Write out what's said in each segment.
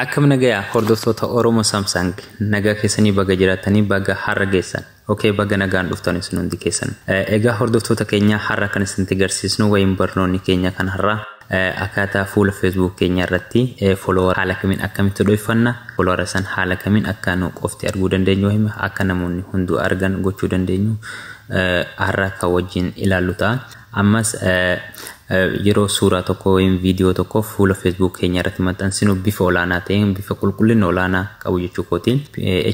Akkam nagayaa hordoftoota Oromoo Samsung, nagaa keessanii, baga jiraatanii, baga har'a geessan. Okay, baga nagaan dhuftan isin hundi keessan. Egaa hordoftoota keenya, har'a kan isinitti agarsiisnu wayin barnoonni keenya kan har'a akkaataa fuula Facebook keenya irratti follower haala kamiin akkamitti dhoyfanna, follower san haala kamiin akka nu qofti arguu dandeenyu, hima akka namoonni hunduu argan gochuu dandeenyu har'a kan wajjin ilaallu ta'a. Ammas yeroo suuraa tokko yookiin viidiyoo tokko fuula Facebook keenya irratti maxxansinu bifa olaanaa ta'een, bifa qulqullina olaanaa qabu jechuu kootiin,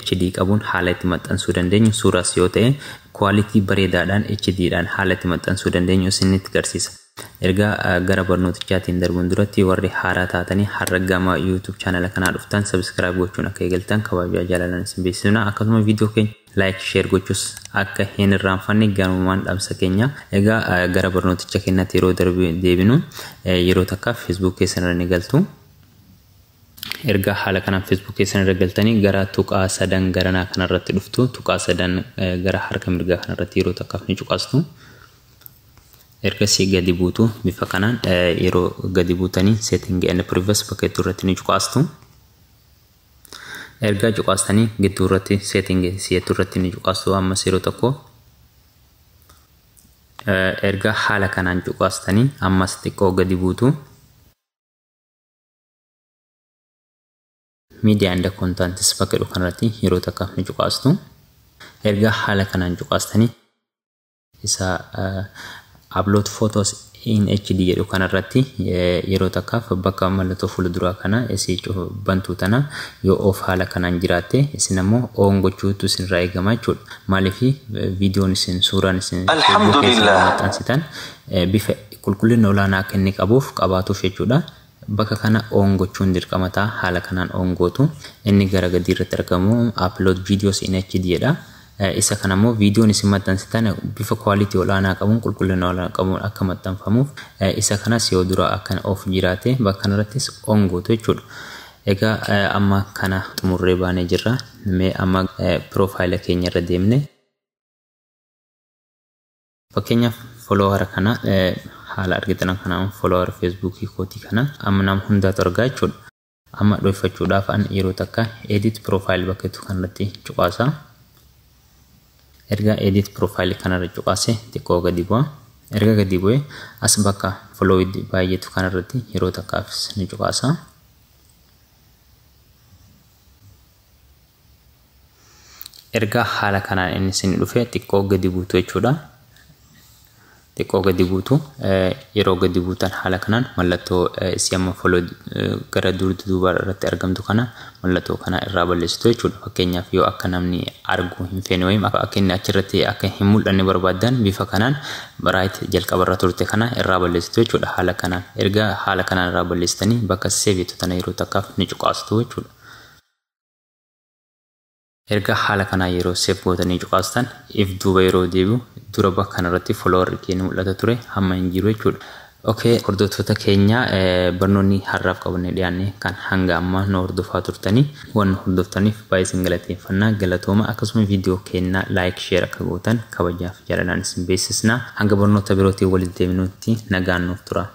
HD qabuun haala itti maxxansuu dandeenyu, suuraas yoo ta'e quality bareedaadhaan HD dhaan haala itti maxxansuu dandeenyu isinitti agarsiisa. Ergaa gara barnootichaatiin darbuun duratti, warri haaraa taatanii har'a gama YouTube channel kanaa dhuftan subscribe gochuun akka eegaltan kabajaa jaalalaan isin beeksisna. Akkasuma viidiyoo keenya like, share gochuus akka hin irraanfanne ganumaan dhaamsa keenya. Egaa gara barnooticha keenyatti yeroo deebinu, yeroo takka Facebook keessan irra ni galtu. Ergaa haala kanaan Facebook keessan irra galtanii gara tuqaa sadan garanaa kanarratti dhuftu. Tuqaa sadan gara harka mirgaa kanarratti yeroo takkaaf ni cuqaastu. Ergasii gadi buutu. Bifa kanaan yeroo gadi buutanii setting and privacy bakka itti irratti ni cuqaastu. Ergaa cuqaastanii gidduu irratti setting si'eetu irratti ni cuqaastu ammas yeroo tokko. Ergaa haala kanaan cuqaastanii ammas xiqqoo gadi buutu. Media and contents bakka jedhu kanarratti yeroo takkaaf ni cuqaastu. Ergaa haala kanaan cuqaastanii isa upload photos in HD jedhu kanarratti yeroo takkaaf bakka mallattoo fuulduraa kana isii bantuu tana yoo off haala kanaan jiraatte, isin ammoo on gochuutu isinirraa eegama jechuudha. Maaliif, viidiyoon isin, suuraan isin maxxansitan bifa qulqullina olaanaa akka inni qabuuf qabaatuuf jechuudha. Bakka kana on gochuun dirqama ta'a. Haala kanaan on gootu. Inni gara gadii irratti argamu upload videos in HD jedha. Isa kana immoo viidiyoon isin maxxansitan bifa quality olaanaa qabuun, qulqullina olaanaa qabuun akka maxxanfamuuf, isa kanas yoo dura akka off jiraate bakka kanarrattis on gootu jechuudha. Egaa amma kana xumurree baanee jirra. Mee amma profile keenya irra deemne, fakkeenyaaf follower kana haala argitan kanaan follower Facebookii kootii kana amma nama hundaatu argaa jechuudha. Amma dhoyfachuudhaaf an yeroo takka edit profile bakka jettu kanarratti cuqaasa. Erga edit profile kanarra cuqaase xiqqoo gadi bu'a. Erga gadi bu'e as bakka followed baay'eetu kanarratti yeroo takkaafis ni cuqaasa. Erga haala kanaan inni isin dhufe xiqqoo gadi buutu jechuudha. Xiqqoo gadi buutu. Yeroo gadi buutan haala kanaan mallattoo isii amma follow gara durdi duuba irratti argamtu kana, mallattoo kana irraa balleessitu jechuudha. Fakkeenyaaf yoo akka namni arguu hin feene wayim akka inni achirratti akka hin mul'anne barbaaddan, bifa kanaan right jalqaba irra turte kana irraa balleessitu jechuudha haala kanaan. Erga haala kanaan irraa balleessitanii bakka save tana yeroo takkaaf ni cuqaastu jechuudha. Erga haala kanaa yeroo save gootanii cuqaastan, if duuba yeroo deebi'u dura bakka kanarratti follower keenya mul'ata ture hamma hin jiru jechuudha. Okay, hordoftoota keenya, barnoonni har'aaf qabannee dhiyaanne kan hanga ammaa nu hordofaa turtanii waan nu hordoftaniif baay'ee isin galateeffannaa, galatooma. Akkasuma viidiyoo keenya like, share akka gootan kabajaaf jaalalaan isin beeksisna. Hanga barnoota birootiin walitti deebinutti nagaan nuuf tura.